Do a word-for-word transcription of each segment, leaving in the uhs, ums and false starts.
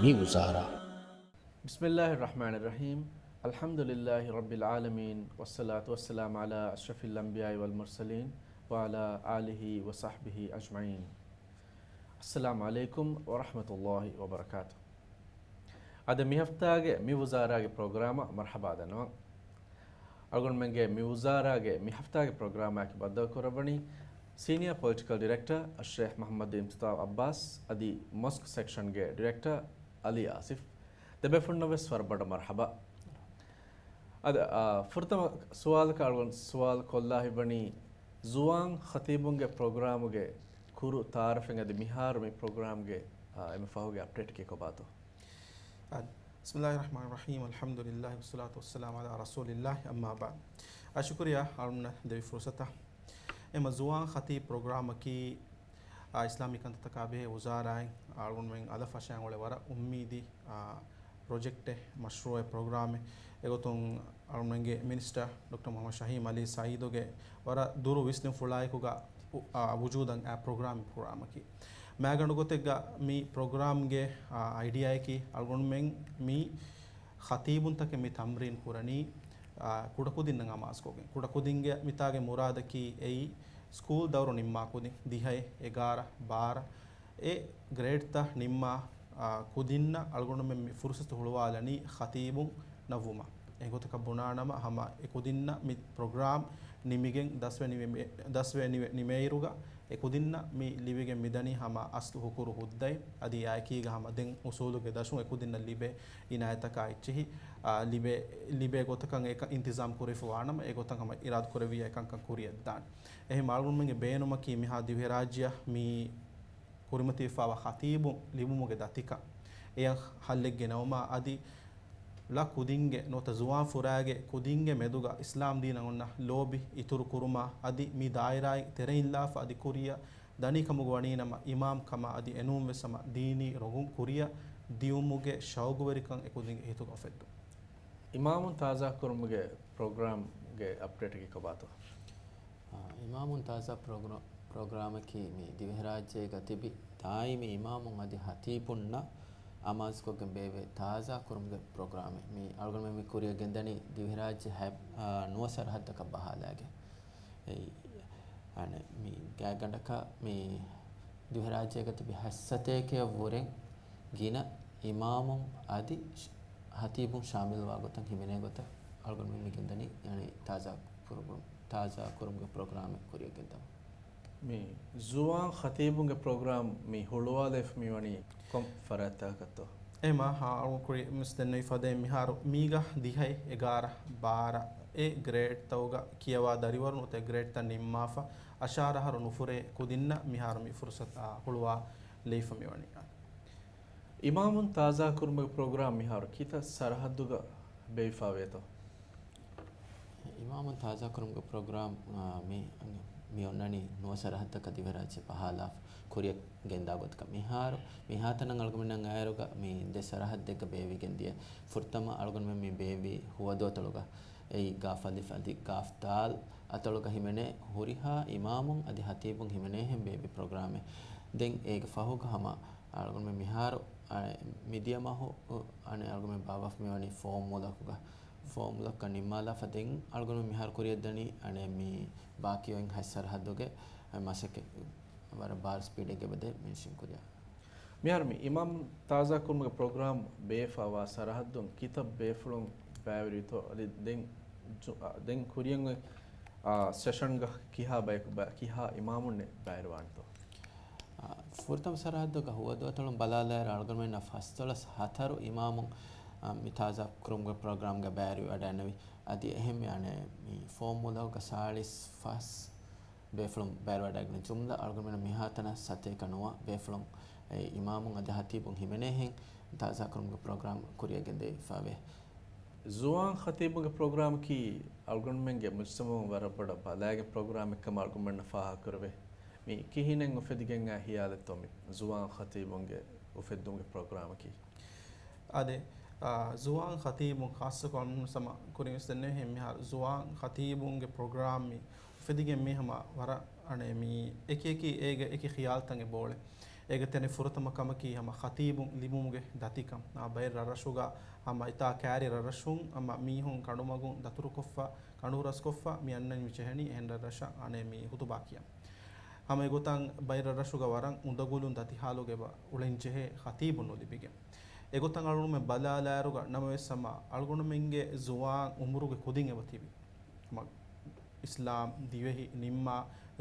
މި ވުޒާރާ. بسم الله الرحمن الرحيم. الحمد لله رب العالمين، والصلاة والسلام على أشرف الأنبياء والمرسلين، وعلى آله وصحبه أجمعين. السلام عليكم ورحمة الله وبركاته. އަދި މި ހަފްތާގެ މި ވުޒާރާގެ ޕްރޮގްރާމަށް މަރްޙަބާ ދަންނަވަން. އަޅުގަނޑުމެންގެ މި ވުޒާރާގެ މި ހަފްތާގެ ޕްރޮގްރާމާއެކު ބައްދަލުކުރައްވަނީ، ސީނިއާ ޕޮލިޓިކަލް ޑިރެކްޓަރ އައްޝޭޚް މުޙައްމަދު އިމްތިތާއު އައްބާސް އަދި މޮސްކް ސެކްޝަންގެ ޑިރެކްޓަރ އަލީ އާސިފް. ދެބޭފުޅުންނަށް ވެސް ވަރަށް ބޮޑަށް މަރްޙަބާ. އަދި، އާ، ފުރަތަމަ ސުވާލަކަށް އަޅުގަނޑު ސުވާލު ކޮށްލާ ހިތްވަނީ، ޒުވާން ޚަތީބުންގެ ޕްރޮގްރާމުގެ ކުރު ތައާރަފެއް އަދި މިހާރު މި ޕްރޮގްރާމްގެ، އާ، އެންމެ ފަހުގެ އަޕްޑޭޓަކީ ކޮބާތޯ؟ އާ، بسم الله الرحمن الرحيم، الحمد لله والصلاة والسلام على رسول الله، أما بعد. އާ، ޝުކުރިއްޔާ އަޅުންނަށް ދެވި ފުރުސަތަށް. އެމަ ޒުވާން ޚަތީބް ޕްރޮގްރާމަކީ، އާ، އިސްލާމީ ކަންތައްތަކާ ބެހޭ ވުޒާރާއިން އަޅުގަނޑުމެން އަލަށް ފަށައިގެން އުޅޭ ވަރަށް އުއްމީދީ، އާ، ޕްރޮޖެކްޓެއް، މަޝްރޫއެއް، ޕްރޮގްރާމެއް. އެގޮތުން އަޅުގަނޑުގެ މިނިސްޓަރ ޑޮކްޓަރ މުޙައްމަދު ޝަހީމް އަލީ ސައީދުގެ ވަރަށް ދުރު ވިސްނުންފުޅާއެކުގަ އު-، އާ، ވުޖޫދަށް އައި ޕްރޮގްރާމް ޕްރޮގްރާމަކީ. މައިގަނޑު ގޮތެއްގަ މި ޕްރޮގްރާމްގެ، އާ، އައިޑިއާއަކީ އަޅުގަނޑުމެން މި ޚަތީބުންތަކެއް މި ތަމްރީން ކުރަނީ، އާ، ކުޑަކުދިންނަށް އަމާޒުކޮށްގެން. ކުޑަކުދިންގެ މިތާގެ މުރާދަކީ އެއީ ސްކޫލް ދައުރު ނިންމާ ކުދިން، ދިހައެއް، އެގާރަ، ބާރަ، އެ ގްރޭޑްތައް ނިންމާ، އާ، ކުދިންނަށް އަޅުގަނޑުމެން މި ފުރުސަތު ހުޅުވާލަނީ ޚަތީބުންނަށް ވުމަށް. އެގޮތަކަށް ބުނާނަމަ، ހަމަ އެ ކުދިންނަށް މި ޕްރޮގްރާމް ނިމިގެން ދަސްވެ ނިމެ-، ދަސްވެ ނިމެ-، ނިމޭއިރުގަ އެ ކުދިންނަށް މި ލިބިގެން މިދަނީ ހަމަ އަސްލު ހުކުރު ހުއްދައެއް. އަދި އެއާއެކީގަ ހަމަ ދެން އުސޫލުގެ ދަށުން އެ ކުދިންނަށް ލިބޭ އިނާޔަތަކާ އެއްޗިހި، އާ، ލިބޭ، ލިބޭ ގޮތަކަށް އެކަން އިންތިޒާމް ކުރެވިފަ ވާނަމަ، އެ ގޮތަށް ހަމަ އިރާދަ ކުރެއްވިއްޔާ އެކަންކަން ކުރިއަށްދާނެ. އެހެން އަޅުގަނޑުމެންގެ ބޭނުމަކީ މިހާ ދިވެހިރާއްޖެއަށް މި ކުރިމަތިވެފައިވާ ޚަތީބުން ލިބުމުގެ ދަތިކަން. އެޔަށް ހައްލެއް ގެނައުމާ އަދި ޅަ ކުދިންގެ ނުވަތަ ޒުވާން ފުރާގެ ކުދިންގެ މެދުގަ އިސްލާމް ދީނަށް އޮންނަ ލޯބި އިތުރު ކުރުމާ އަދި މި ދާއިރާއިން ތެރެއިން ލާފަ އަދި ކުރިއަށް ދަނީ ކަމުގަ ވަނީނަމަ، އިމާމް ކަމާ އަދި އެނޫންވެސް ހަމަ ދީނީ ރޮނގުން ކުރިއަށް ދިއުމުގެ ޝައުގުވެރިކަން އެކުދިންގެ ހިތުގަ އުފެއްދުން. އިމާމުން ތާޒާކުރުމުގެ ޕްރޮގްރާމްގެ އަޕްޑޭޓަކީ ކޮބާތޯ؟ އާ، އިމާމުން ތާޒާ ޕްރޮގްރ-، ޕްރޮގްރާމަކީ މި ދިވެހިރާއްޖޭގަ ތިބި ދާއިމީ އިމާމުން އަދި ހަތީބުންނަށް އަމާޒުކޮށްގެން ބޭއްވޭ ތާޒާ ކުރުމުގެ ޕްރޮގްރާމެއް. މި އަޅުގަނޑުމެން މި ކުރިއަށް ގެންދަނީ ދިވެހިރާއްޖެ ހަ-، އާ، ނުވަ ސަރަހައްދަކަށް ބަހާލާގެން. އެއީ، އަނެއް، މި ގާތްގަނޑަކަށް މި ދިވެހިރާއްޖޭގަ ތިބި ހަތްސަތޭކައަށްވުރެ ގިނަ އިމާމުން އަދި ހަތީބުން ޝާމިލްވާ ގޮތަށް ހިމެނޭ ގޮތަށް އަޅުގަނޑުމެން މި ގެންދަނީ، ޔަނީ ތާޒާ ކުރުމު-، ތާޒާ ކުރުމުގެ ޕްރޮގްރާމެއް ކުރިއަށް ގެންދަމުން. މި ޒުވާން ޚަތީބުންގެ ޕްރޮގްރާމް މި ހުޅުވާލައިފަ މިވަނީ ކޮން ފަރާތްތަކަކަށްތޯ؟ އެމަ ހާ އަޅުގަނޑު ކުރި މިސް ދެންނެވި ފަދައިން މިހާރު މީގަ ދިހައެއް، އެގާރަ، ބާރަ އެ ގްރޭޑްތަކުގަ ކިޔަވާ ދަރިވަރުން ނުވަތަ ގްރޭޑްތައް ނިންމާފަ އަށާރަ އަހަރު ނުފުރޭ ކުދިންނަށް މިހާރު މި ފުރުސަތު ހުޅުވާލައިފަ މިވަނީ. އިމާމުން ތާޒާކުރުމުގެ ޕްރޮގްރާމް މިހާރު ކިތައް ސަރަހައްދުގަ ބޭއްވިފައިވޭތޯ؟ އިމާމުން ތާޒާކުރުމުގެ ޕްރޮގްރާމް، އާ، މި، މި އޮންނަނީ ނުވަ ސަރަހައްދަކަށް ދިވެހިރާއްޖެ ބަހާލާފަ ކުރިއަށް ގެންދާ ގޮތަކަށް. މިހާރު، މިހާތަނަށް އަޅުގަނޑުމެންނަށް އައިއިރުގަ މި ދެ ސަރަހައްދެއްގަ ބޭއްވިގެން ދިޔަ. ފުރަތަމަ އަޅުގަނޑުމެން މި ބޭއްވީ ހުވަދު އަތޮޅުގަ. އެއީ ގާފް އަލިފް އަދި ގާފް ދާލް އަތޮޅުގަ ހިމެނޭ ހުރިހާ އިމާމުން އަދި ހަތީބުން ހިމެނޭހެން ބޭއްވި ޕްރޮގްރާމެއް. ދެން އޭގެ ފަހުގަ ހަމަ އަޅުގަނޑުމެން މިހާރު، އަ، މިދިޔަ މަހު، އަ، އަނެއް އަޅުގަނޑުމެން ބާއްވާފަ މިވަނީ ފޯމް މުލަކުގަ. ފޯމް މުލަކަށް ނިންމާލާފަ ދެން އަޅުގަނޑުމެން މިހާރު ކުރިއަށްދަނީ އަނެއް މި ބާކީ އޮތް ހަތް ސަރަހައްދުގެ މަސައްކަތް ވަރަށް ބާރު ސްޕީޑެއްގަ އެބަދޭ މިނިޝިން ކުރިއަށް. މިހާރު މި އިމާމް ތާޒާ ކުރުމުގެ ޕްރޮގްރާމް ބޭއްވިފައިވާ ސަރަހައްދުން ކިތައް ބޭފުޅުން ބައިވެރިވިތޯ؟ އަދި ދެން ޖު-، އަ، ދެން ކުރިއަށް އޮތް، އާ، ސެޝަންގަ ކިހާ ބަޔަކު ބަ-، ކިހާ އިމާމުންނެއް ބައިވެރިވާނެތޯ؟ އާ، ފުރަތަމަ ސަރަހައްދުގަ ހުވަދު އަތޮޅުން ބަލާލާއިރު އަޅުގަނޑުމެންނަށް ފަސްދޮޅަސް ހަތަރު އިމާމުން، އާ، މި ތާޒާ ކުރުމުގެ ޕްރޮގްރާމްގަ ބައިވެރިވެވަޑައިގަންނެވި. އަދި އެހެންވެ އަނެއް މި ފޯމް މުލަކުގަ ސާޅީސް ފަސް ބޭފުޅުން ބައިވެރިވަޑައިގަންނަވި. ޖުމްލަ އަޅުގަނޑުމެންނަށް މިހާތަނަށް ސަތޭކަ ނުވަ ބޭފުޅުން އެ އިމާމުން އަދި ހަތީބުން ހިމެނޭހެން ތާޒާކުރުމުގެ ޕްރޮގްރާމް ކުރިއަށް ގެންދެވިފައިވޭ. ޒުވާން ޚަތީބުންގެ ޕްރޮގްރާމަކީ އަޅުގަނޑުމެންގެ މުޖްތަމަޢުން ވަރަށް ބޮޑަށް ބަލައިގެން ޕްރޮގްރާމެއްކަމަށް އަޅުގަނޑުމެންނަށް ފާހަގަކުރެވޭ. މި ކިހިނެއް އުފެދިގެން އައި ހިޔާލެއްތޯ މި ޒުވާން ޚަތީބުންގެ އުފެއްދުމުގެ ޕްރޮގްރާމަކީ؟ އާދެ، އާ، ޒުވާން ޚަތީބުން ޚާއްޞަކޮށް އަޅުގަނޑު ސަމަ ކުރިން ވެސް ދެންނެވި ހެން މިހާރު ޒުވާން ޚަތީބުންގެ ޕްރޮގްރާމް މި އުފެދިގެން މި ހަމަ ވަރަށް އަނެއް މި އެކި އެކި އޭގެ އެކި ޚިޔާލްތައް އެބައުޅޭ. އޭގެ ތެރެއިން ފުރަތަމަ ކަމަކީ ހަމަ ޚަތީބުން ލިބުމުގެ ދަތިކަން. އާ، ބައެއް ރަށްރަށުގަ ހަމަ އިތާ ކައިރި ރަށްރަށުން ހަމަ މީހުން ކަނޑުމަގުން ދަތުރުކޮށްފަ، ކަނޑު ހުރަސްކޮށްފަ މި އަންނަން މި ޖެހެނީ އެހެން ރަށްރަށަށް އަނެއް މި ހުތުބާ ކިޔަން. ހަމަ އެގޮތަށް ބައެއް ރަށްރަށުގަ ވަރަށް އުނދަގުލުން ދަތި ހާލުގަ އެބަ އުޅެން ޖެހޭ ޚަތީބުން ނުލިބިގެން. އެގޮތަށް އަޅުގަނޑުމެން ބަލާލާއިރުގަ ނަމަވެސް ހަމަ އަޅުގަނޑުމެންގެ ޒުވާން އުމުރުގެ ކުދިން އެބަ ތިބި. ހަމަ އިސްލާމް ދިވެހި ނިންމާ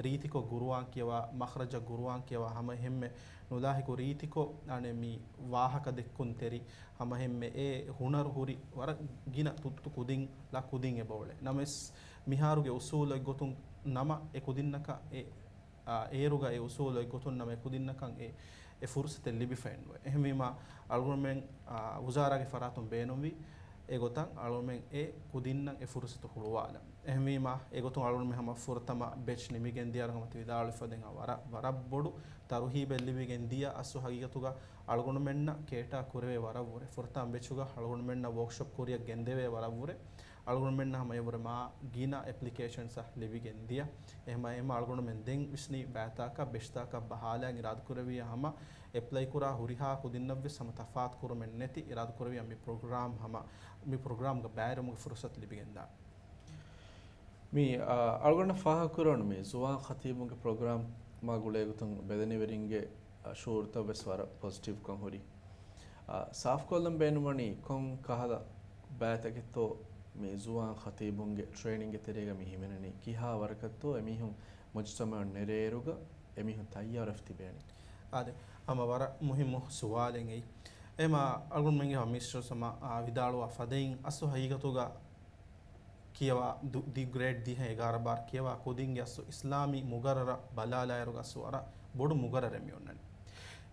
ރީތިކޮށް ގުރުއާން ކިޔަވާ، މަޚްރަޖަށް ގުރުއާން ކިޔަވާ، ހަމަ އެހެންމެ ނުލާހިކު ރީތިކޮށް އަނެއް މި ވާހަކަ ދެއްކުންތެރި، ހަމަ އެހެންމެ އެ ހުނަރު ހުރި ވަރަށް ގިނަ ތުއްތު ކުދިން ލާ ކުދިން އެބައުޅޭ. ނަމަވެސް މިހާރުގެ އުސޫލު އެއްގޮތުން ނަމަ އެ ކުދިންނަކަށް އެ، އާ، އޭރުގަ އެ އުސޫލު އެއްގޮތުން ނަމަ އެ ކުދިންނަކަށް އެ، އެ ފުރުސަތެއް ލިބިފައެއްނުވޭ. އެހެންވީމާ އަޅުގަނޑުމެން، އާ، ވުޒާރާގެ ފަރާތުން ބޭނުންވީ އެގޮތަށް އަޅުގަނޑުމެން އެ ކުދިންނަށް އެ ފުރުސަތު ހުޅުވާލަން. އެހެންވީމާ، އެގޮތުން އަޅުގަނޑުމެން ހަމަ ފުރަތަމަ ބެޗް ނިމިގެން ދިޔައިރު ހަމަ ތި ވިދާޅުވިފަދައިން ވަރަށް، ވަރަށް ބޮޑު ތަރުހީބެއް ލިބިގެން ދިޔަ އަސްލު ހަގީގަތުގަ އަޅުގަނޑުމެންނަށް ކޭޓާ ކުރެވޭ ވަރަށްވުރެ. ފުރަތަމަ ބެޗުގަ އަޅުގަނޑުމެންނަށް ވޯކްޝޮޕް ކުރިއަށް ގެންދެވޭ ވަރަށްވުރެ. އަޅުގަނޑުމެންނަށް ހަމަ އެވުރެ މާ ގިނަ އެޕްލިކޭޝަންސް ލިބިގެން ދިޔަ. އެހެމަ، އެހެމަ އަޅުގަނޑުމެން ދެން ވިސްނީ ބައިތާކަށް ބެޗްތާކަށް ބަހާލައިގެން އިރާދަކުރެއްވިއްޔާ ހަމަ އެޕްލައި ކުރާ ހުރިހާ ކުދިންނަށްވެސް ހަމަ ތަފާތު ކުރުމެއް ނެތި އިރާދަކުރެއްވިއްޔާ މި ޕްރޮގްރާމް ހަމަ މި ޕްރޮގްރާމްގަ ބައިވެރިވުމުގެ ފުރުސަތު ލިބިގެންދާނެ. މި، އާ، އަޅުގަނޑަށް ފާހަގަކުރެވުނު މި ޒުވާން ޚަތީބުންގެ ޕްރޮގްރާމާ ގުޅޭގޮތުން ބެލެނިވެރިންގެ، އާ، ޝުޢޫރުތައް ވެސް ވަރަށް ޕޮޒިޓިވްކަން ހުރި. އާ، ސާފުކޮށްލަން ބޭނުންވަނީ ކޮން ކަހަލަ ބައިތަކެއްތޯ މި ޒުވާން ޚަތީބުންގެ ޓްރޭނިންގގެ ތެރޭގަ މި ހިމެނެނީ؟ ކިހާ ވަރަކަށްތޯ އެމީހުން މުޖުތަމަޢުން ނެރޭއިރުގަ އެމީހުން ތައްޔާރުވެފަ ތިބޭނީ؟ އާދެ، ހަމަ ވަރަށް މުހިއްމު ސުވާލެއް އެއީ. އެމާ އަޅުގަނޑުމެންގެ ހަމަ މިނިސްޓަރު ސަމާ، އާ، ވިދާޅުވާ ފަދައިން އަސްލު ހަގީގަތުގަ ކިޔަވާ ދު-، ދި ގްރޭޑް ދިހަ އެގާރަ ބާރަ ކިޔަވާ ކުދިންގެ އަސްލު އިސްލާމީ މުގައްރަރަށް ބަލާލާއިރުގަ އަސްލު ވަރަށް ބޮޑު މުގައްރަރެއް މި އޮންނަނީ.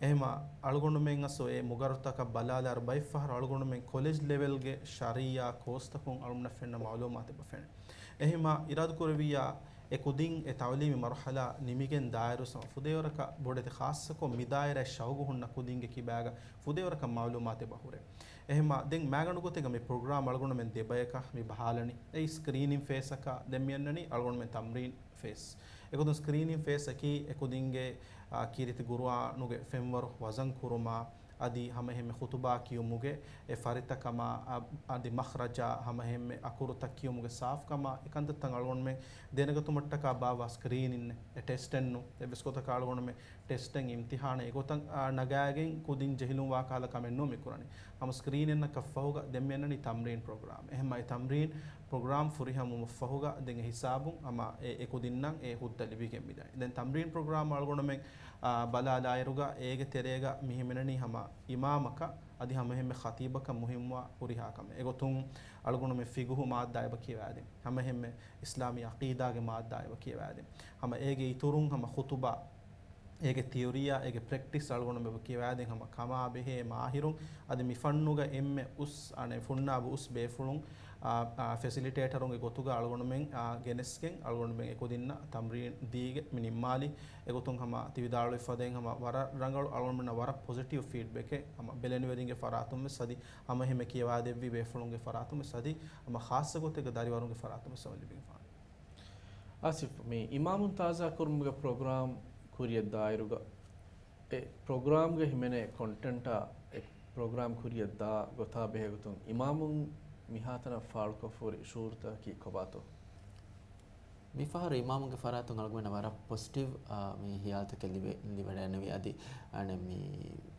އެހެމަ އަޅުގަނޑުމެން އަސްލު އެ މުގައްރަރުތަކަށް ބަލާލާއިރު ބައެއްފަހަރު އަޅުގަނޑުމެން ކޮލެޖް ލެވެލްގެ ޝަރީޢާ ކޯސްތަކުން އަޅުގަނޑަށް ފެންނަ މަޢުލޫމާތެއް އެބަ ފެނޭ. އެހެމަ އިރާދަކުރެއްވިއްޔާ އެ ކުދިން އެ ތަޢުލީމީ މަރުޙަލާ ނިމިގެން ދާއިރު ސަމާ ފުދޭވަރަކަށް ބޮޑެތި ޚާއްޞަކޮށް މި ދާއިރާއަށް ޝައުގު ހުންނަ ކުދިންގެ ކިބާގަ ފުދޭވަރަކަށް މަޢުލޫމާތެއް އެބަ ހުރޭ. އެހެމަ ދެން މައިގަނޑު ގޮތެއްގަ މި ޕްރޮގްރާމް އަޅުގަނޑުމެން ދެ ބަޔަކަށް މި ބަހާލަނީ. އެއީ ސްކްރީނިން ފޭސްއަކަށް ދެން މި އަންނަނީ އަޅުގަނޑުމެން ތަމްރީން ފޭސް. އެގޮތުން ސްކްރީނިން ފޭސްއަކީ އެ ކުދިންގެ، އާ، ކީރިތި ގުރުއާނުގެ ފެންވަރު ވަޒަން ކުރުމާ، އަދި ހަމައެހެންމެ ޚުތުބާ ކިޔުމުގެ އެ ފަރިތަކަމާ، އަ-، އަދި މަޚްރަޖާ ހަމައެހެންމެ އަކުރުތައް ކިޔުމުގެ ސާފުކަމާ، އެ ކަންތައްތައް އަޅުގަނޑުމެން ދެނެގަތުމަށްޓަކާ ބާއްވާ ސްކްރީނިން އެ ޓެސްޓެއްނު، އެއްވެސް ގޮތަކަށް އަޅުގަނޑުމެން ޓެސްޓެއް އިމްތިހާނެއް އެގޮތަށް، އާ، ނަގާގެން ކުދިން ޖެހިލުންވާ ކަހަލަ ކަމެއްނޫން މި ކުރަނީ. ހަމަ ސްކްރީނެއްނަކަށް ފަހުގަ ދެން މި އަންނަނީ ތަމްރީން ޕްރޮގްރާމް. އެހެމަ އެ ތަމްރީން ޕްރޮގްރާމް ފުރިހަމަވުމަށްފަހުގަ ދެން އެ ހިސާބުން ހަމަ އެ، އެ ކުދިންނަށް އެ ހުއްދަ ލިބިގެން މިދާނެ. ދެން ތަމްރީން ޕްރޮގްރާމް އަޅުގަނޑުމެން، އާ، ބަލާލާއިރުގަ އޭގެ ތެރޭގަ މި ހިމެނެނީ ހަމަ އިމާމަކަށް އަދި ހަމައެހެންމެ ޚަތީބަކަށް މުހިންމުވާ ހުރިހާ ކަމެއް. އެގޮތުން އަޅުގަނޑުމެން ފިގުހު މާއްދާ އެބަ ކިޔަވާދިން. ހަމައެހެންމެ އިސްލާމީ ޢަޤީދާގެ މާއްދާ އެބަ ކިޔަވާދިން. ހަމަ އޭގެ އިތުރުން ހަމަ ޚުތުބާ އޭގެ ތިއޮރީއާ އޭގެ ޕްރެކްޓިސް އަޅުގަނޑުމެން އެބަ ކިޔަވާދިން ހަމަ ކަމާ ބެހޭ މާހިރުން. އަދި މި ފަންނުގަ އެންމެ އުސް، އަނެއް، ފުންނާބު އުސް ބޭފުޅުން، އާ، އާ، ފެސިލިޓޭޓަރުންގެ ގޮތުގަ އަޅުގަނޑުމެން، އާ، ގެނެސްގެން އަޅުގަނޑުމެން އެކުދިންނަށް ތަމްރީން ދީގެ މި ނިންމާލި. އެގޮތުން ހަމަ ތި ވިދާޅުވި ފަދައިން ހަމަ ވަރަށް ރަނގަޅު އަޅުގަނޑުމެންނަށް ވަރަށް ޕޮޒިޓިވް ފީޑްބެކެއް ހަމަ ބެލެނިވެރިންގެ ފަރާތުން ވެސް އަދި ހަމައެހެންމެ ކިޔަވާދެއްވި ބޭފުޅުންގެ ފަރާތުން ވެސް އަދި ހަމަ ޚާއްޞަ ގޮތެއްގަ ދަރިވަރުންގެ ފަރާތުން ވެސް ހަމަ ލިބިގެންފާނެ. އާސިފް، މި އިމާމުން ތާޒާ ކުރުމުގެ ޕްރޮގްރާމް ކުރިއަށް ދާއިރުގަ އެ ޕްރޮގްރާމްގަ ހިމެނޭ ކޮންޓެންޓާ އެ ޕްރޮގްރާމް ކުރިއަށް ދާ ގޮތާ ބެހޭގޮތުން އިމާމުން މިހާތަނަށް ފާޅުކޮށްފަހުރި ޝުޢޫރުތަކަކީ ކޮބާތޯ؟ މިފަހަރު އިމާމުގެ ފަރާތުން އަޅުގަނޑަށް ވަރަށް ޕޮޒިޓިވް، އާ، މި ހިޔާލުތަކެއް ލިބެ-، ލިބިވަޑައިގެންނެވި. އަދި، އަނެއް، މި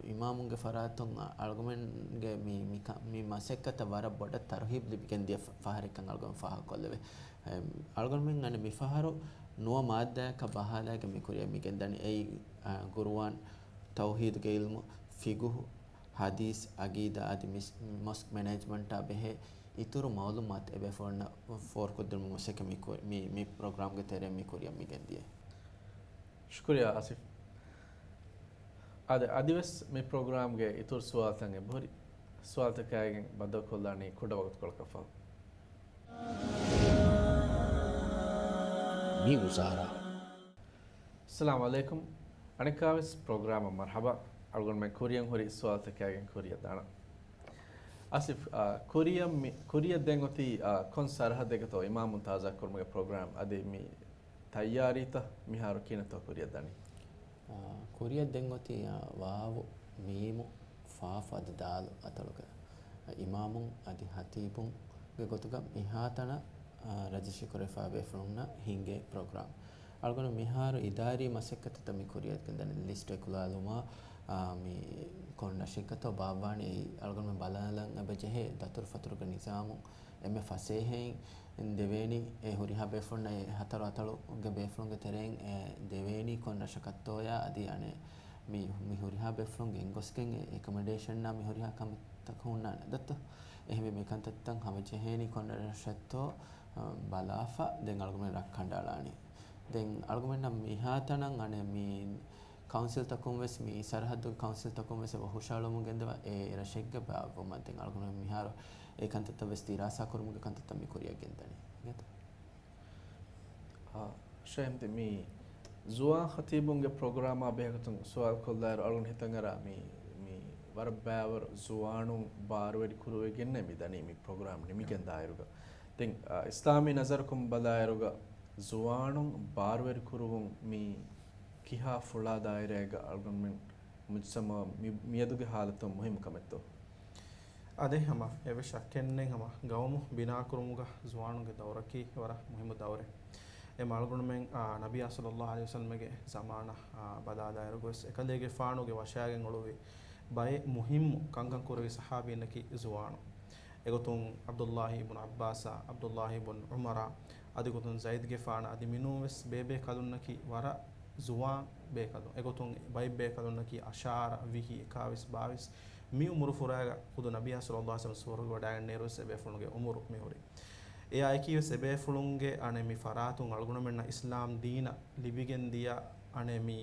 އިމާމުގެ ފަރާތުން އަޅުގަނޑުމެންގެ މި، މި ކަ-، މި މަސައްކަތަށް ވަރަށް ބޮޑަށް ތަރުހީބް ލިބިގެން ދިޔަ ފަ-، ފަހަރެއްކަން އަޅުގަނޑު ފާހަގަކޮށްލެވޭ. އެ، އަޅުގަނޑުމެން އަނެއް މިފަހަރު ނުވަ މާއްދާއަކަށް ބަހާލައިގެން މި ކުރިއަށް މި ގެންދަނީ. އެއީ، އާ، ގުރުއާން، ތައުޙީދުގެ ޢިލްމު، ފިޤުހު، ޙަދީޘް، ޢަޤީދާ އަދި މިސް-، މޮސްކް މެނޭޖްމަންޓާ ބެހޭ އިތުރު މަޢުލޫމާތު އެބޭފުޅުންނަށް ފޯރުކޮށްދިނުމަށް މަސައްކަތް މި ކު-، މި، މި ޕްރޮގްރާމްގެ ތެރެއިން މި ކުރިއަށް މި ގެންދިޔަ. ޝުކުރިއްޔާ އާސިފް. އާދެ، އަދިވެސް މި ޕްރޮގްރާމްގެ އިތުރު ސުވާލުތައް އެބަހުރި. ސުވާލުތަކާއިގެން ބައްދަލުކޮށްލާނީ ކުޑަ ވަގުތުކޮޅަކަށް ފަހު. މި ވުޒާރާ. އައްސަލާމު ޢަލައިކުމް. އަނެއްކާވެސް ޕްރޮގްރާމަށް މަރްޙަބާ. އަޅުގަނޑުމެން ކުރިއަށް ހުރި ސުވާލުތަކާގެން ކުރިއަށް ދާނަން. އާސިފް، އާ، ކުރިއަށް މި-، ކުރިއަށް ދެން އޮތީ، އާ، ކޮން ސަރަހައްދެއްގަތޯ އިމާމުން ތާޒާ ކުރުމުގެ ޕްރޮގްރާމް؟ އަދި މި ތައްޔާރީތައް މިހާރު ކިހިނެއްތޯ ކުރިއަށް ދަނީ؟ ކުރިއަށް ދެން އޮތީ، އާ، ވާވު، މީމު، ފާފު އަދި ދާލު އަތޮޅުގަ އިމާމުން އަދި ހަތީބުންގެ ގޮތުގަ މިހާތަނަށް، އާ، ރަޖިސްޓްރީ ކުރެވިފާ ބޭފުޅުންނަށް ހިންގޭ ޕްރޮގްރާމް. އަޅުގަނޑު މިހާރު އިދާރީ މަސައްކަތުތައް މި ކުރިއަށް ގެންދަނީ ލިސްޓް އެކުލާލުމާ، އާ، މި ކޮން ރަށެއްގަތޯ ބާއްވާނީ އެއީ އަޅުގަނޑުމެން ބަލާލަން އެބަޖެހޭ ދަތުރުފަތުރުގެ ނިޒާމުން އެންމެ ފަސޭހައިން ދެވޭނީ އެ ހުރިހާ ބޭފުޅުންނަށް އެ ހަތަރު އަތޮޅުގެ ބޭފުޅުންގެ ތެރެއިން އެ ދެވޭނީ ކޮން ރަށަކަށްތޯޔާ އަދި އަނެއް މި، މި ހުރިހާ ބޭފުޅުން ގެންގޮސްގެން އެ އެކޮމޮޑޭޝަންއާ މި ހުރިހާ ކަމެއްތަކުން ހުންނާނެ ދައްތަ؟ އެހެންވެ މިކަންތައްތައް ހަމަޖެހޭނީ ކޮން ރަށެއްތޯ، އަ، ބަލާފަ ދެން އަޅުގަނޑުމެން ރަށް ކަނޑައަޅާނީ. ދެން އަޅުގަނޑުމެންނަށް މިހާތަނަށް އަނެއް މި ކައުންސިލްތަކުން ވެސް، މި ސަރަހައްދުގެ ކައުންސިލްތަކުން ވެސް އެބަ ހުށައަޅަމުން ގެންދަވާ އެ ރަށެއްގެ ބާއްވުމަށް ދެން އަޅުގަނޑުމެން މިހާރު އެ ކަންތައްތައް ވެސް ދިރާސާ ކުރުމުގެ ކަންތައްތައް މި ކުރިއަށް ގެންދަނީ. އިނގޭތަ؟ އާ، ޝައިމްދީ، މި ޒުވާން ޚަތީބުންގެ ޕްރޮގްރާމާ ބެހޭގޮތުން ސުވާލު ކޮށްލާއިރު، އަޅުގަނޑު ހިތަށްއަރާ މި، މި ވަރަށް ބައިވަރު ޒުވާނުން ބާރުވެރި ކުރުވިގެންނޭ މި ދަނީ މި ޕްރޮގްރާމް ނިމިގެން ދާއިރުގަ. ދެން، އާ، އިސްލާމީ ނަޒަރަކުން ބަލާއިރުގަ ޒުވާނުން ބާރުވެރި ކުރުވުން މި ކިހާ ފުޅާ ދާއިރާއެއްގަ އަޅުގަނޑުމެން މުޖްތަމަޢަށް މި، މިއަދުގެ ހާލަތުން މުހިއްމު ކަމެއްތޯ؟ އާދެ، ހަމަ އެއްވެސް ޝައްކެއްނެތް، ހަމަ ގައުމު ބިނާކުރުމުގަ ޒުވާނުންގެ ދައުރަކީ ވަރަށް މުހިއްމު ދައުރެއް. އެ އަޅުގަނޑުމެން، އާ، ނަބިއްޔާ ޞައްލައްލާހު ޢަލައިހި ވަސައްލަމްގެ ޒަމާނަށް، އާ، ބަލާލާއިރުގަވެސް އެކަލޭގެފާނުގެ ވަށާގެން އުޅުއްވި ބައެއް މުހިއްމު ކަންކަން ކުރެއްވި ޞަޙާބީންނަކީ ޒުވާނުން. އެގޮތުން ޢަބްދުﷲ އިބްނު ޢައްބާސާ، ޢަބްދުﷲ އިބްނު ޢުމަރާ، އަދި ގޮތުން ޒައިދުގެފާނާ، އަދި މިނޫންވެސް ބޭބޭކަލުންނަކީ ވަރަށް ޒުވާން ބޭކަލުން. އެގޮތުން ބައެއް ބޭކަލުންނަކީ އަށާރަ، ވިހި، އެކާވީސް، ބާވީސް މި އުމުރު ފުރާގަ ޚުދު ނަބިއްޔާ ޞައްލައްލާހު ޢަލައިހި ވަސައްލަމް ސުވަރުގެ ވަޑައިގެންނައިރުވެސް އެބޭފުޅުންގެ އުމުރު މިހުރީ. އެއާއެކީވެސް އެބޭފުޅުންގެ އަނެއް މި ފަރާތުން އަޅުގަނޑުމެންނަށް އިސްލާމް ދީނަށް ލިބިގެންދިޔަ އަނެއް މި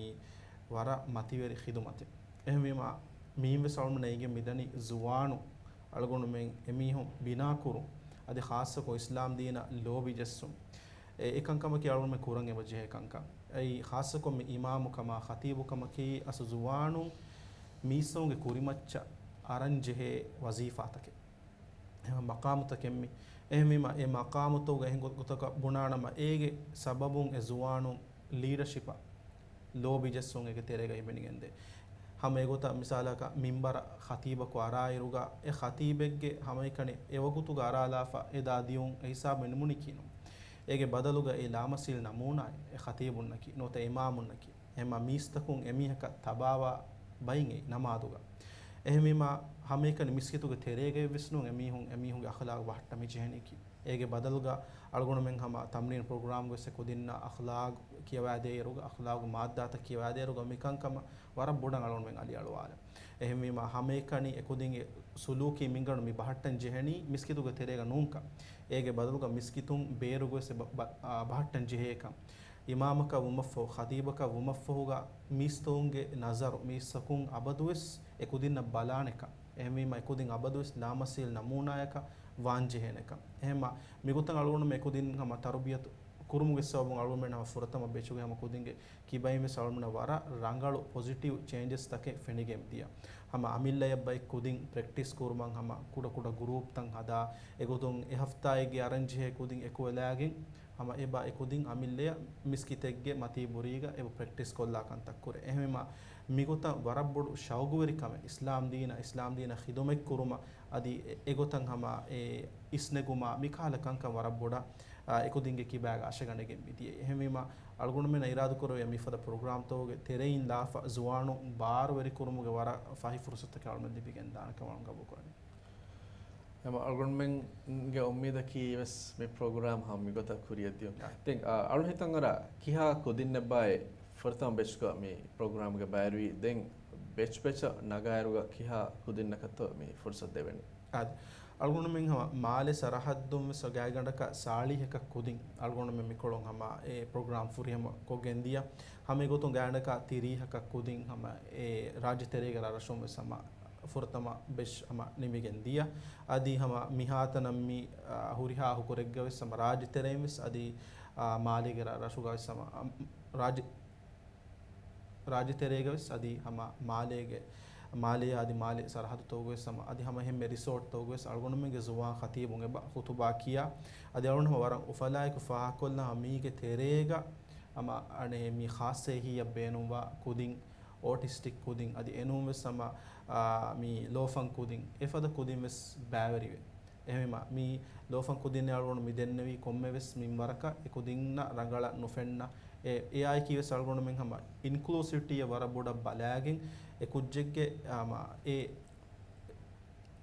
ވަރަށް މަތިވެރި ޚިދުމަތެއް. އެހެންވީމާ، މީންވެސް އަޅުގަނޑުމެންނަށް އެނގެން މިދަނީ ޒުވާނުން އަޅުގަނޑުމެން އެމީހުން ބިނާކުރުން، އަދި ޚާއްޞަކޮށް އިސްލާމް ދީނަށް ލޯބި ޖެއްސުން. އެ، އެކަންކަމަކީ އަޅުގަނޑުމެން ކުރަން އެބަޖެހޭ ކަންކަން. އެއީ ޚާއްޞަކޮށް މި އިމާމުކަމާ، ޚަތީބުކަމަކީ އަސްލު ޒުވާނުން މީސްތަކުންގެ ކުރިމައްޗަށް އަރަން ޖެހޭ ވަޒީފާތަކެއް. އެހެން މަޤާމުތަކެއް މި. އެހެންވީމާ، އެ މަޤާމުތަކުގަ އެހެން ގޮ-، ގޮތަކަށް ބުނާނަމަ، އޭގެ ސަބަބުން އެ ޒުވާނުން ލީޑަޝިޕަށް ލޯބި ޖެއްސުން އޭގެ ތެރޭގަ ހިމެނިގެންދޭ. ހަމަ އެގޮތަށް މިސާލަކަށް މިންބަރަށް ޚަތީބަކު އަރާއިރުގަ، އެ ޚަތީބެއްގެ ހަމައެކަނި އެވަގުތުގަ އަރާލާފަ އެދާ ދިޔުން އެ ހިސާބު ނިމުނީކީނު. އޭގެ ބަދަލުގަ އެ ލާމަސީލް ނަމޫނާއެއް އެ ޚަތީބުންނަކީ، ނުވަތަ އިމާމުންނަކީ. އެހެންމާ މީސްތަކުން އެމީހަކަށް ތަބާވާ ބައިން އެއީ ނަމާދުގަ. އެހެންވީމާ، ހަމައެކަނި މިސްކިތުގެ ތެރޭގައިވެސް ނޫން އެމީހުން އެމީހުންގެ އަޚްލާގު ބަހައްޓަން މި ޖެހެނީކީ. އޭގެ ބަދަލުގަ އަޅުގަނޑުމެން ހަމަ ތަމްރީން ޕްރޮގްރާމްގަވެސް އެ ކުދިންނަށް އަޚްލާގު ކިޔަވާދޭއިރުގަ، އަޚްލާގު މާއްދާތައް ކިޔަވާދޭއިރުގަ މިކަންކަމަށް ވަރަށް ބޮޑަށް އަޅުގަނޑުމެން އަލިއަޅުވާލަން. އެހެންވީމާ، ހަމައެކަނި އެކުދިން އެ ސުލޫކީ މިންގަނޑު މި ބަހައްޓަން ޖެހެނީ މިސްކިތުގެ ތެރޭގަ ނޫންކަން. އޭގެ ބަދަލުގަ މިސްކިތުން ބޭރުގަވެސް އެ ބަ-، ބަ-، އާ، ބަހައްޓަން ޖެހޭކަން. އިމާމަކަށް ވުމަށްފަހު، ޚަތީބަކަށް ވުމަށްފަހުގަ މީސްތަކުންގެ ނަޒަރު މީސްތަކުން އަބަދުވެސް އެކުދިންނަށް ބަލާނެކަން. އެހެންވީމަ އެކުދިން އަބަދުވެސް ލާމަސީލް ނަމޫނާޔަކަށް ވާންޖެހޭނެކަން. އެހެންމަ މިގޮތަށް އަޅުގަނޑުމެން އެކުދިން ހަމަ ތަރުބިޔަތު ކުރުމުގެ ސަބަބުން އަޅުގަނޑުމެން ހަމަ ފުރަތަމަ ބެޗުގެ ހަމަ ކުދިންގެ ކިބައިންވެސް އަޅުގަނޑުމެންނަށް ވަރަށް ރަނގަޅު ޕޮޒިޓިވް ޗޭންޖެސް ތަކެއް ފެނިގެން ދިޔަ. ހަމަ އަމިއްލަޔަށް ބައެއް ކުދިން ޕްރެކްޓިސް ކުރުމަށް ހަމަ ކުޑަ ކުޑަ ގުރޫޕްތައް ހަދާ، އެގޮތުން އެ ހަފްތާއެއްގެ އަރަންޖެހޭ ކުދިން އެކުވެލާގެން، ހަމަ އެބަ އެކުދިން އަމިއްލަޔަށް މިސްކިތެއްގެ މަތީ ބުރީގަ އެބަ ޕްރެކްޓިސް ކޮށްލާ ކަންތައް ކުރޭ. އެހެންވީމާ، މިގޮތަށް ވަރަށް ބޮޑު ޝައުގުވެރިކަމެއް އިސްލާމް ދީނަށް، އިސްލާމް ދީނަށް ޚިދުމަތް ކުރުމަށް އަދި އެ-، އެގޮތަށް ހަމަ އެ އިސްނެގުމާ މިކަހަލަ ކަންކަން ވަރަށް ބޮޑަށް، އާ، އެކުދިންގެ ކިބާގަ އަށަގަނެގެން މިދިޔައީ. އެހެންވީމާ، އަޅުގަނޑުމެންނަށް އިރާދަކުރެއްވިޔާ މިފަދަ ޕްރޮގްރާމްތަކުގެ ތެރެއިން ލާފަ ޒުވާނުން ބާރުވެރިކުރުމުގެ ވަރަށް ފަހި ފުރުސަތުތަކެއް އަޅުގަނޑުމެން ލިބިގެން ދާނެ ކަމަށް ގަބޫލުކުރަނީ. އެމަ އަޅުގަނޑުމެންގެ އުއްމީދަކީ ވެސް މި ޕްރޮގްރާމް ހަމަ މިގޮތަށް ކުރިއަށް ދިޔުން. އާ. ދެން، އާ، އަޅު ހިތަށް އަރާ ކިހާ ކުދިންނެއްބާއޭ ފުރަތަމަ ބެޗްގަ މި ޕްރޮގްރާމްގަ ބައިވެރިވީ؟ ދެން ބެޗް ބެޗަށް ނަގާއިރުގަ ކިހާ ކުދިންނަކަށްތޯ މި ފުރުސަތު ދެވެނީ؟ އާދެ، އަޅުގަނޑުމެން ހަމަ މާލެ ސަރަހައްދުން ވެސް ގާތްގަނޑަކަށް ސާޅީހަކަށް ކުދިން އަޅުގަނޑުމެން މިކޮޅުން ހަމަ އެ ޕްރޮގްރާމް ފުރިހަމަ ކޮށްގެން ދިޔަ. ހަމަ އެގޮތުން ގާތްގަނޑަކަށް ތިރީހަކަށް ކުދިން ހަމަ އެ ރާއްޖެ ތެރޭގެ ރަށްރަށުން ވެސް ހަމަ ފުރަތަމަ ބެޗް ހަމަ ނިމިގެން ދިޔަ. އަދި ހަމަ މިހާތަނަށް މި، އާ، ހުރިހާ އަހުކުރެއްގަ ވެސް ހަމަ ރާއްޖެ ތެރެއިން ވެސް އަދި، އާ، މާލޭގެ ރަށް-، ރަށުގަ ވެސް ހަމަ، އާ، ރާއްޖެ، ރާއްޖެ ތެރޭގަ ވެސް އަދި ހަމަ މާލޭގެ، މާލެއާ އަދި މާލެ ސަރަހައްދުތަކުގަ ވެސް ހަމަ އަދި ހަމަ އެހެންމެ ރިސޯޓްތަކުގަ ވެސް އަޅުގަނޑުމެންގެ ޒުވާން ޚަތީބުން އެބަ ޚުތުބާ ކިޔާ. އަދި އަޅުގަނޑު ހަމަ ވަރަށް އުފަލާއެކު ފާހަގަކޮށްލާ މީގެ ތެރޭގަ ހަމަ އަނެއް މި ޚާއްޞަ އެހީއަށް ބޭނުންވާ ކުދިން، އޯޓިސްޓިކް ކުދިން، އަދި އެނޫން ވެސް ހަމަ، އާ، މި ލޯފަން ކުދިން، އެފަދަ ކުދިން ވެސް ބައިވެރިވޭ. އެހެންވީމަ، މި ލޯފަން ކުދިން އަޅުގަނޑު މި ދެންނެވީ ކޮންމެވެސް މިންވަރަކަށް އެ ކުދިންނަށް ރަނގަޅަށް ނުފެންނަ، އެ، އެއާއެކީ ވެސް އަޅުގަނޑުމެން ހަމަ އިންކްލޫސިވްޓީއަށް ވަރަށް ބޮޑަށް ބަލާގެން، އެ ކުއްޖެއްގެ، އާ، މަ، އެ،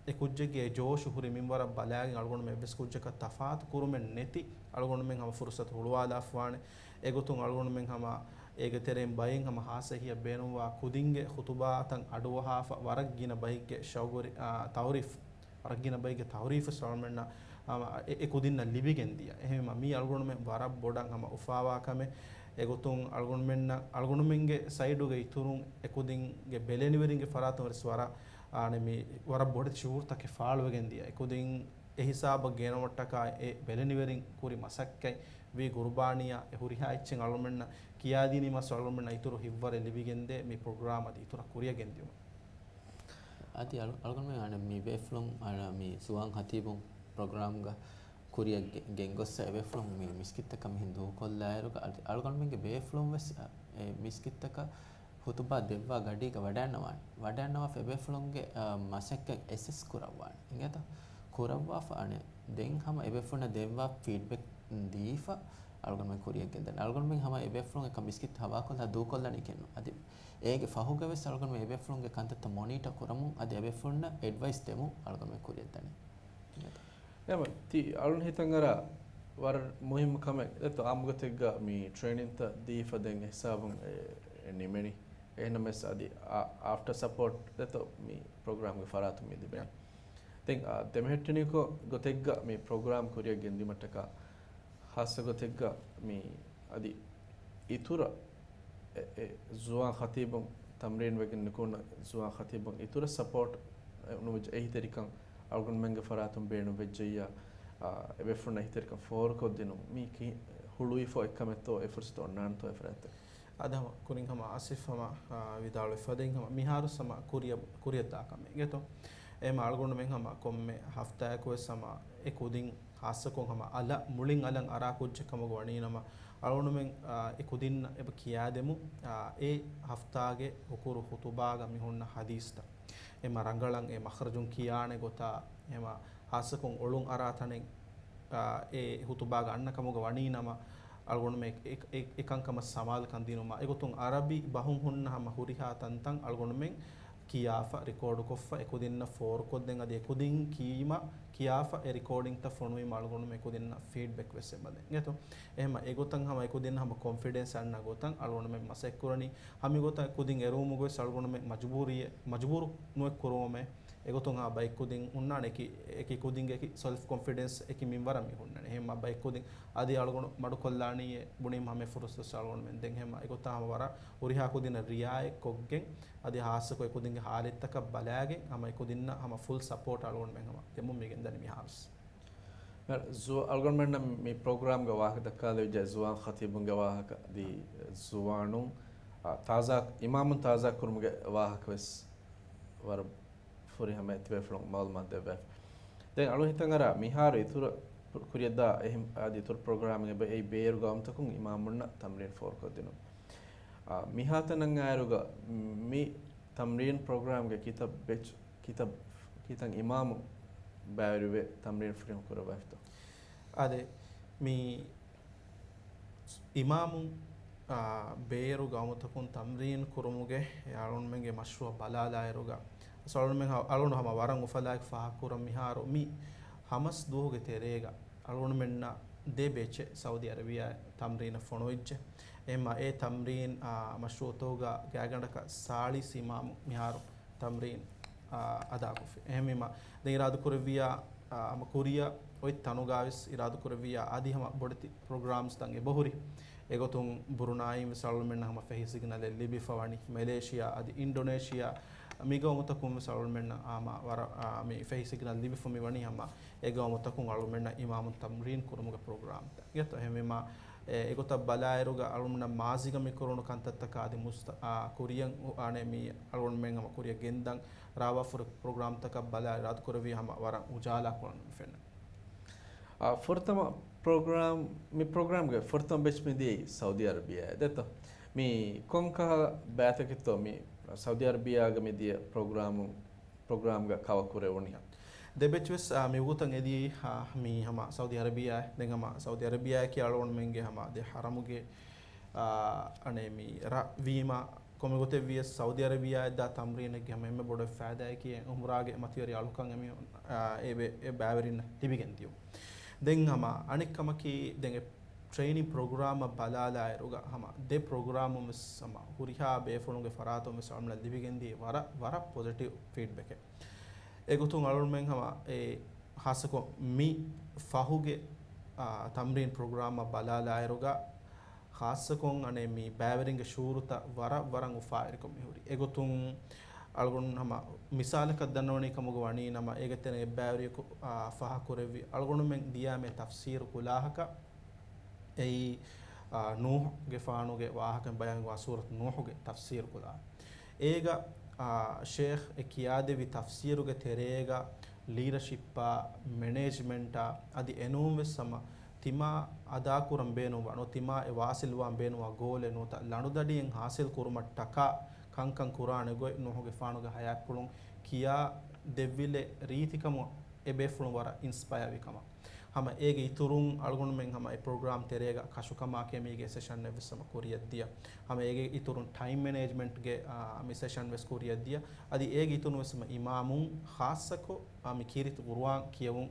އެ ކުއްޖެއްގެ އެ ޖޯޝު ހުރި މިންވަރަށް ބަލާގެން އަޅުގަނޑުމެން އެއްވެސް ކުއްޖަކަށް ތަފާތު ކުރުމެއް ނެތި އަޅުގަނޑުމެން ހަމަ ފުރުސަތު ހުޅުވާލާފަވާނެ. އެގޮތުން އަޅުގަނޑުމެން ހަމަ އޭގެ ތެރެއިން ބައެއް ހަމަ ޚާއްޞަ އެހީއަށް ބޭނުންވާ ކުދިންގެ ޚުތުބާތައް އަޑުއަހާފަ ވަރަށް ގިނަ ބައެއްގެ ޝައުގު ރި-، އާ، ތައުރީފް، ވަރަށް ގިނަ ބައެއްގެ ތައުރީފް ވެސް އަޅުގަނޑުމެންނަށް ހަމަ އެ، އެ ކުދިންނަށް ލިބިގެން ދިޔަ. އެހެންވީމަ މީ އަޅުގަނޑުމެން ވަރަށް ބޮޑަށް ހަމަ އުފާވާ ކަމެއް. އެގޮތުން އަޅުގަނޑުމެންނަށް، އަޅުގަނޑުމެންގެ ސައިޑުގެ އިތުރުން އެ ކުދިންގެ ބެލެނިވެރިންގެ ފަރާތުން ވެސް ވަރަށް، އާނެ، މި ވަރަށް ބޮޑެތި ޝުޢޫރުތަކެއް ފާޅުވެގެން ދިޔަ. އެ ކުދިން އެ ހިސާބަށް ގެނައުމަށްޓަކާ އެ ބެލެނިވެރިން ކުރި މަސައްކަތް ވީ ގުރުބާނީއާ އެ ހުރިހާ އެއްޗެއް އަޅުގަނޑުމެންނަށް ކިޔާދިނީމަސް އަޅުގަނޑުމެންނަށް އިތުރު ހިތްވަރެއް ލިބިގެންދޭ މި ޕްރޮގްރާމް އަދި އިތުރަށް ކުރިއަށް ގެންދިއުމަށް. އަދި އަޅު-، އަޅުގަނޑުމެން އަނެއް މި ބޭފުޅުން އަނެއް މި ޒުވާން ޚަތީބުން ޕްރޮގްރާމްގަ ކުރިއަށް ގެ-، ގެންގޮއްސަ އެބޭފުޅުން މި މިސްކިތްތަކަށް މިހެން ދޫކޮށްލާއިރުގަ އަޅު-، އަޅުގަނޑުމެންގެ ބޭފުޅުން ވެސް އެ މިސްކިތްތަކަށް ޚުތުބާ ދެއްވާ ގަޑީގަ ވަޑައިންނަވާނެ. ވަޑައިންނަވާފަ އެބޭފުޅުންގެ، އަ، މަސައްކަތް އެސެސް ކުރައްވާނެ. އިނގޭތޯ؟ ކުރައްވާފަ އަނެއް ދެން ހަމަ އެބޭފުޅުންނަށް ދެއްވާ ފީޑްބެކް ދީފަ އަޅުގަނޑުމެން ކުރިއަށް ގެންދަނީ. އަޅުގަނޑުމެން ހަމަ އެބޭފުޅުން އެކަން މިސްކިތް ހަވާކޮށްލާ ދޫކޮށްލަނީ ކެންނު. އަދި އޭގެ ފަހުގަ ވެސް އަޅުގަނޑުމެން އެބޭފުޅުންގެ ކަންތައްތައް މޮނީޓަ ކުރަމުން އަދި އެބޭފުޅުންނަށް އެޑްވައިސް ދެމުން އަޅުގަނޑުމެން ކުރިއަށް ދަނީ. އެމަ ތި އަޅުން ހިތަށް އަރާ ވަރަށް މުހިއްމު ކަމެއް ދެތޯ، އާއްމުގޮތެއްގަ މި ޓްރޭނިންތައް ދީފަ ދެން އެ ހިސާބުން އެ، އެ ނިމެނީ. އެހެންނަމަވެސް އަދި އާ-، އާފްޓަ ސަޕޯޓް ދެތޯ މި ޕްރޮގްރާމްގެ ފަރާތުން މި ލިބޭ. ދެން، އާ، ދެމެހެއްޓެނިކޮށް ގޮތެއްގަ މި ޕްރޮގްރާމް ކުރިއަށް ގެންދިއުމަށްޓަކާ ޚާއްޞަ ގޮތެއްގަ މި އަދި އިތުރަށް އެ، އެ ޒުވާން ޚަތީބުން ތަމްރީން ވެގެން ނުކުންނަ ޒުވާން ޚަތީބުން އިތުރަށް ސަޕޯޓް ނުވެއްޖެ އެހީތެރިކަން އަޅުގަނޑުމެންގެ ފަރާތުން ބޭނުންވެއްޖެއްޔާ، އާ، އެބޭފުޅުންނަށް އެހީތެރިކަން ފޯރުކޮށްދިނުން މީ ކި-، ހުޅުވިފަ އެއްކަމެއްތޯ އެ ފުރުސަތު އޮންނާނެތޯ އެފަރާތްތައް. އަދި ހަމަ ކުރިން ހަމަ އާސިފް ހަމަ، އާ، ވިދާޅުވި ފަދައިން ހަމަ މިހާރު ހަމަ ކުރިއަށް، ކުރިއަށްދާ ކަމެއް އިނގޭތޯ. އެހެންމަ އަޅުގަނޑުމެން ހަމަ ކޮންމެ ހަފްތާއަކު ވެސް ހަމަ އެ ކުދިން ޚާއްޞަކޮށް ހަމަ އަލަށް މުޅިން އަލަށް އަރާ ކުއްޖެއް ކަމުގަ ވަނީނަމަ، އަޅުގަނޑުމެން، އާ، އެ ކުދިންނަށް އެބަ ކިޔާދެމު، އާ، އެ ހަފްތާގެ ހުކުރު ޚުތުބާގަ މި ހުންނަ ހަދީސްތައް އެމަ ރަނގަޅަށް އެ މަޚްރަޖުން ކިޔާނެ ގޮތާ، އެމަ ޚާއްޞަކޮށް އޮޅުން އަރާ ތަނެއް، އާ، އެ ޚުތުބާގަ އަންނަ ކަމުގަ ވަނީނަމަ، އަޅުގަނޑުމެން އެ، އެ، އެކަންކަމަށް ސަމާލުކަން ދިނުމަށް އެގޮތުން އަރަބި ބަހުން ހުންނަ ހަމަ ހުރިހާ ތަންތަން އަޅުގަނޑުމެން ކިޔާފަ، ރިކޯޑުކޮށްފަ، އެކުދިންނަށް ފޯރުކޮށްދޭން އަދި އެކުދިން ކީމަ، ކިޔާފަ، އެ ރިކޯޑިންތައް ފޮނުވީމަ އަޅުގަނޑުމެން އެކުދިންނަށް ފީޑްބެކް ވެސް އެބަދޭން. އެތޯ؟ އެހެމަ އެގޮތަށް ހަމަ އެކުދިން ހަމަ ކޮންފިޑެންސް އަންނަ ގޮތަށް އަޅުގަނޑުމެން މަސައްކަތް ކުރަނީ. ހަމަ ގޮތަށް ކުދިން އެރުވުމުގަ ވެސް އަޅުގަނޑުމެން މަޖުބޫރީ، މަޖުބޫރު ނުވެ ކުރުވުމެ. އެގޮތުން ހަމަ ބައެއް ކުދިން ހުންނާނެ އެކި، އެކި ކުދިންގެ އެކި ސެލްފް ކޮންފިޑެންސް އެކި މިންވަރަށް މި ހުންނަނީ. އެހެމަ ބައެއް ކުދިން އަދި އަޅުގަނޑު މަޑުކޮށްލާނީ އެ ބުނީމަ ހަމަ އެ ފުރުސަތު ވެސް އަޅުގަނޑުމެން ދޭން. އެހެމަ އެގޮތަށް ހަމަ ވަރަށް ހުރިހާ ކުދިންނަށް ރިއާޔަތް ކޮށްގެން އަދި ހާއްސަކޮށް އެ ކުދިންގެ ހާލަތްތަކަށް ބަލާގެން ހަމަ އެ ކުދިންނަށް ހަމަ ފުލް ސަޕޯޓް އަޅުގަނޑުމެން ހަމަ ދެމުން މި ގެންދަނީ މިހާރު ވެސް. ޒު-، އަޅުގަނޑުމެންނަށް މި ޕްރޮގްރާމްގެ ވާހަކަ ދައްކާލެވިއްޖެ ޒުވާން ޚަތީބުންގެ ވާހަކަ އަދި ޒުވާނުން، އާ، ތާޒާ، އިމާމުން ތާޒާ ކުރުމުގެ ވާހަކަ ވެސް ވަރަށް ފުރިހަމަ އެތިބޭފުޅުން މައުލޫމާތު ދެއްވާފަ. ދެން އަޅު ހިތަށް އަރާ މިހާރު އިތުރަށް ކުރިއަށްދާ އެހެން އަދި އިތުރު ޕްރޮގްރާމެއް އެބަ އެއީ ބޭރު ގައުމުތަކުން އިމާމުންނަށް ތަމްރީން ފޯރުކޮށްދިނުން. އާ، މިހާތަނަށް އައިރުގަ މި ތަމްރީން ޕްރޮގްރާމްގެ ކިތައް ބެޗް، ކިތައް، ކިތައް އިމާމު ބައިވެރިވެ ތަމްރީން ފުރިހަމަ ކުރައްވާފިތޯ؟ އާދެ، މި އިމާމުން، އާ، ބޭރު ގައުމުތަކުން ތަމްރީން ކުރުމުގެ އަޅުގަނޑުމެންގެ މަޝްރޫޢަށް ބަލާލާއިރުގަ، އަޅުގަނޑުމެން ހަ-، އަޅުގަނޑު ހަމަ ވަރަށް އުފަލާއެކު ފާހަގަކުރަން މިހާރު މި ހަމަސް ދުވަހުގެ ތެރޭގަ އަޅުގަނޑުމެންނަށް ދެ ބެޗެއް ސައުދީ އަރަބިޔާއަށް ތަމްރީނަށް ފޮނުވިއްޖެ. އެހެމަ އެ ތަމްރީން، އާ، މަޝްރޫޢުތަކުގަ ގާތްގަނޑަކަށް ސާޅީސް އިމާމު މިހާރު ތަމްރީން، އާ، އަދާކޮށްފި. އެހެންވީމަ، ދެން އިރާދަކުރެއްވިއްޔާ، އާ، ހަމަ ކުރިއަށް އޮތް ތަނުގަ ވެސް އިރާދަކުރެއްވިއްޔާ، އަދި ހަމަ ބޮޑެތި ޕްރޮގްރާމްސްތައް އެބަހުރި. އެގޮތުން ބުރުނާއީން ވެސް އަޅުގަނޑުމެންނަށް ހަމަ ފެހި ސިގްނަލެއް ލިބިފަ ވަނީ. މެލޭޝިޔާ އަދި އިންޑޮނޭޝިޔާ މި ގައުމުތަކުން ވެސް އަޅުގަނޑުމެންނަށް ހަމަ ވަރަށް، އާ، މި ފެހި ސިގްނަލް ލިބިފަ މި ވަނީ ހަމަ އެ ގައުމުތަކުން އަޅުގަނޑުމެންނަށް އިމާމުން ތަމްރީން ކުރުމުގެ ޕްރޮގްރާމްތައް. އެގޮތަށް އެހެންވީމަ، އެ، އެގޮތަށް ބަލާއިރުގަ އަޅުގަނޑުމެންނަށް މާޒީގަ މި ކުރުނު ކަންތައްތަކާ އަދި މުސްތަ-، އާ، ކުރިއަށް އު-، އާނެ މި އަޅުގަނޑުމެން ހަމަ ކުރިއަށް ގެންދަން ރާވާފުރި ޕްރޮގްރާމްތަކަށް ބަލާ އިރާދަކުރެއްވި ހަމަ ވަރަށް އުޖާލާ ކުރަން މި ފެންނަ. އާ، ފުރަތަމަ ޕްރޮގްރާމް، މި ޕްރޮގްރާމްގެ ފުރަތަމަ ބެޗް މި ދިޔައީ ސައުދީ އަރަބިއާއަށް ދެތޯ. މި ކޮންކަހަލަ ބައިތަކެއްތޯ މި ސައުދީ އަރަބިއާގަ މި ދިޔަ ޕްރޮގްރާމު، ޕްރޮގްރާމްގަ ކަވަރ ކުރެވުނީ؟ ދެ ބެޗް ވެސް، އާ، މި ވަގުތަށް އެދިޔައީ، އާ، މި ހަމަ ސައުދީ އަރަބިއާ، ދެން ހަމަ ސައުދީ އަރަބިއާއަކީ އަޅުގަނޑުމެންގެ ހަމަ ދެ ޙަރަމުގެ، އާ، އަނެއް މި ރަށް ވީމަ، ކޮންމެ ގޮތެއް ވިޔަސް ސައުދީ އަރަބިއާއަށް ދާ ތަމްރީނެއްގެ ހަމަ އެންމެ ބޮޑު ފައިދާއަކީ އުމްރާގެ މަތިވެރި އަޅުކަން އެމީހުން، އާ، އެ ބެ-، އެ ބައިވެރިންނަށް ލިބިގެން ދިޔުން. ދެން ހަމަ އަނެއް ކަމަކީ ދެން އެ ޓްރެއިނިން ޕްރޮގްރާމަށް ބަލާލާއިރުގަ ހަމަ ދެ ޕްރޮގްރާމުން ވެސް ހަމަ ހުރިހާ ބޭފުޅުންގެ ފަރާތުން ވެސް އަޅުގަނޑަށް ލިބިގެންދިޔަ ވަރަށް، ވަރަށް ޕޮޒިޓިވް ފީޑްބެކެއް. އެގޮތުން އަޅުގަނޑުމެން ހަމަ އެ ޚާއްޞަކޮށް މި ފަހުގެ، އާ، ތަމްރީން ޕްރޮގްރާމަށް ބަލާލާއިރުގަ ޚާއްޞަކޮށް އަނެއް މި ބައިވެރިންގެ ޝުޢޫރުތައް ވަރަށް، ވަރަށް އުފާވެރިކޮށް މިހުރި. އެގޮތުން އަޅުގަނޑު ހަމަ މިސާލަކަށް ދަންނަވަނީ ކަމުގަ ވަނީ ނަމަ، އޭގެ ތެރޭ އެއްބައިވެރިޔަކު، އާ، ފާހަގަކުރެއްވި އަޅުގަނޑުމެން ދިޔާ މި ތަފްސީރު ކުލާހަކަށް އެއީ، އާ، ނޫޙުގެފާނުގެ ވާހަކަ ބަޔާންވާ ސޫރަތު ނޫޙުގެ ތަފްސީރު ކުލާ. އޭގަ، އާ، ޝޭޚް އެ ކިޔާދެއްވި ތަފްސީރުގެ ތެރޭގަ ލީޑަޝިޕްއާ، މެނޭޖްމަންޓާ އަދި އެނޫން ވެސް ހަމަ ތިމާ އަދާކުރަން ބޭނުންވާ ނުވަ، ތިމާ އެ ވާސިލްވާން ބޭނުންވާ ގޯލެއް ނުވަތަ ލަނޑުދަނޑިއެއް ހާސިލް ކުރުމަށް ޓަކާ ކަންކަން ކުރާނެ ގޮތް ނޫޙުގެފާނުގެ ހަޔާތްޕުޅުން ކިޔާ ދެއްވިލެއް ރީތިކަމުން އެ ބޭފުޅުން ވަރަށް އިންސްޕަޔާ ވި ކަމަށް. ހަމަ އޭގެ އިތުރުން އަޅުގަނޑުމެން ހަމަ އެ ޕްރޮގްރާމް ތެރޭގަ ކަށުކަމާ ކެމީގެ ސެޝަން އެއް ވެސް ހަމަ ކުރިއަށްދިޔަ. ހަމަ އޭގެ އިތުރުން ޓައިމް މެނޭޖްމަންޓްގެ، އާ، މި ސެޝަން ވެސް ކުރިއަށްދިޔަ. އަދި އޭގެ އިތުރުން ވެސް ހަމަ އިމާމުން ޚާއްޞަކޮށް، އާ، މި ކީރިތި ޤުރުއާން ކިޔެވުން،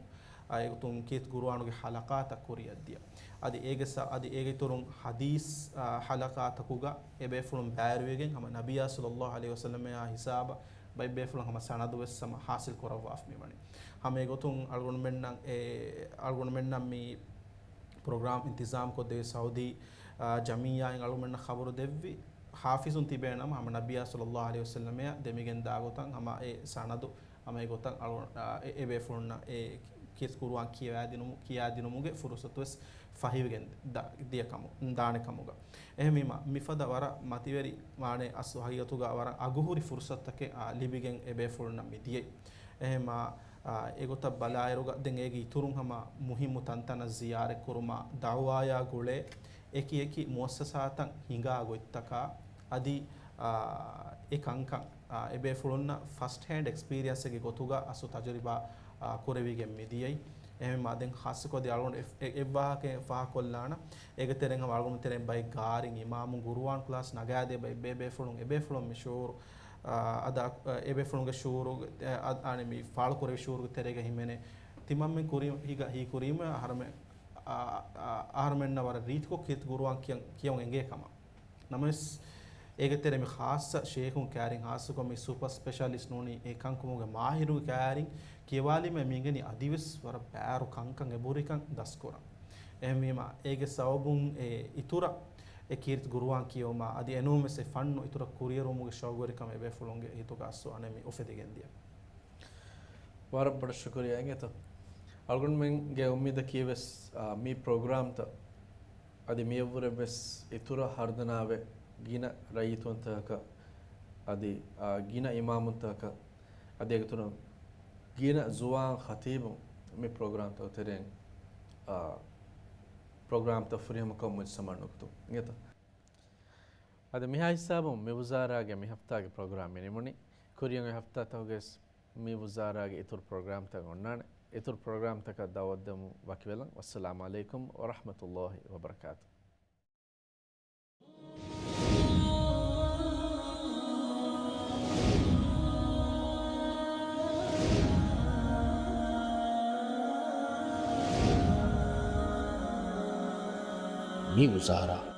އާ، އެގޮތުން ކީރިތި ޤުރުއާނުގެ ޙަލަޤާތައް ކުރިއަށްދިޔަ. އަދި އޭގެ ސަ-، އަދި އޭގެ އިތުރުން ޙަދީޘް، އާ، ޙަލަޤާތަކުގަ އެބޭފުޅުން ބައިވެރިވެގެން ހަމަ ނަބިއްޔާ ޞައްލައްލާހު ޢަލައިހި ވަސައްލަމައާ ހިސާބަށް ބައެއް ބޭފުޅުން ހަމަ ސަނަދު ވެސް ހަމަ ޙާޞިލް ކުރައްވާފަ މިވަނީ. ހަމަ އެގޮތުން އަޅުގަނޑުމެންނަށް އެ، އަޅުގަނޑުމެންނަށް މި ޕްރޮގްރާމް އިންތިޒާމް ކޮށްދެވި ސައުދީ، އާ، ޖަމިއްޔާއިން އަޅުގަނޑުމެންނަށް ޚަބަރު ދެއްވި، ޙާފިޒުން ތިބޭނަމަ ހަމަ ނަބިއްޔާ ޞައްލައްލާހު ޢަލައިހި ވަސައްލަމައަށް ދެމިގެން ދާ ގޮތަށް ހަމަ އެ ސަނަދު ހަމަ އެގޮތަށް އަޅު-، އާ، އެ، އެބޭފުޅުންނަށް އެ ކީރިތި ޤުރުއާން ކިޔަވާދިނުމު-، ކިޔާދިނުމުގެ ފުރުޞަތު ވެސް ފަހިވެގެން ދާ-، ދިޔަ ކަމު-، ދާނެ ކަމުގަ. އެހެންވީމަ، މިފަދަ ވަރަށް މަތިވެރި ވާނެ އަސްލު ހަގީގަތުގަ ވަރަށް އަގުހުރި ފުރުޞަތުތަކެއް، އާ، ލިބިގެން އެބޭފުޅުންނަށް މި ދިޔައީ. އެހެންމާ، އާ، އެގޮތަށް ބަލާއިރުގަ ދެން އޭގެ އިތުރުން ހަމަ މުހިއްމު ތަންތަނަށް ޒިޔާރަތްކުރުމާ، ދަޢުވާޔާ ގުޅޭ އެކި އެކި މުއައްސަސާތައް ހިނގާ ގޮތްތަކާ އަދި، އާ، އެ ކަންކަން، އާ، އެބޭފުޅުންނަށް ފަސްޓް ހޭންޑް އެކްސްޕީރިއަންސެއްގެ ގޮތުގަ އަސްލު ތަޖުރިބާ، އާ، ކުރެވިގެން މިދިޔައީ. އެހެންމާ ދެން ޚާއްޞަކޮށް އަޅުގަނޑު އެ-، އެ-، އެއްވާހަކައެއް ފާހަގަކޮށްލާނަން. އޭގެ ތެރެއިން ހަމަ އަޅުގަނޑު ތެރެއިން ބައެއް ގާރިން އިމާމުން ޤުރުއާން ކްލާސް ނަގާދޭ ބައެއް ބޭބޭފުޅުން އެބޭފުޅުން މި ޝުޢޫރު، އާ، އަދާ، އާ، އެބޭފުޅުންގެ ޝުޢޫރު، އާ، އަދް-، އާނެ މި ފާޅުކުރެވި ޝުޢޫރުގެ ތެރޭގަ ހިމެނޭ. ތިމަންމެން ކުރި-، ހީގަ-، ހީކުރީމަ އަހަރުމެން، އާ، އާ، އަހަރުމެންނަށް ވަރަށް ރީތިކޮށް ކީރިތި ޤުރުއާން ކިޔަން، ކިޔަން އެނގޭ ކަމަށް. ނަމަވެސް، އޭގެ ތެރޭ މި ޚާއްޞަ ޝޭޚުން ކައިރިން ޚާއްޞަކޮށް މި ސުޕަ ސްޕެޝަލިސްޓް ނޫނީ އެ ކަންކަމުގެ މާހިރުން ކައިރިން ކިޔަވާލީމަ މި އިނގެނީ އަދިވެސް ވަރަށް ބާރު ކަންކަން އެބުރިކަން ދަސްކުރަން. އެހެންވީމަ، އޭގެ ސަބަބުން އެ އިތުރަށް އެ ކީރިތި ޤުރުއާން ކިޔެވުމާ އަދި އެނޫންވެސް އެ ފަންނު އިތުރަށް ކުރިއެރުވުމުގެ ޝައުގުވެރިކަމެއް އެބޭފުޅުންގެ ހިތުގަ އަސްލު އަނެއް މި އުފެދިގެންދިޔަ. ވަރަށް ބޮޑަށް ޝުކުރިއްޔާ އިނގޭތޯ. އަޅުގަނޑުމެންގެ އުއްމީދަކީ ވެސް، އާ، މި ޕްރޮގްރާމްތައް އަދި މިއަށްވުރެ ވެސް އިތުރަށް ހަރުދަނާވެ، ގިނަ ރައްޔިތުންތަކަކަށް އަދި، އާ، ގިނަ އިމާމުންތަކަކަށް އަދި އޭގެއިތުރުން ގިނަ ޒުވާން ޚަތީބުން މި ޕްރޮގްރާމްތަކުގެ ތެރެއިން، އާ، ޕްރޮގްރާމްތައް ފުރިހަމަކޮށް މުޖްތަމަޢު ނުކުތުން އިނގޭތޯ. އަދި މިހާ ހިސާބުން މި ވުޒާރާގެ މި ހަފްތާގެ ޕްރޮގްރާމް މި ނިމުނީ. ކުރިއަށް އޮތް ހަފްތާތަކުގައި ވެސް މި ވުޒާރާގެ އިތުރު ޕްރޮގްރާމްތައް އޮންނާނެ. އިތުރު ޕްރޮގްރާމްތަކަށް ދައުވަތު ދެމުން ވަކިވެލަން. ވައްސަލާމު ޢަލައިކުމް ވަރަޙްމަތުﷲި ވަބަރަކާތުހު. މި ވުޒާރާ.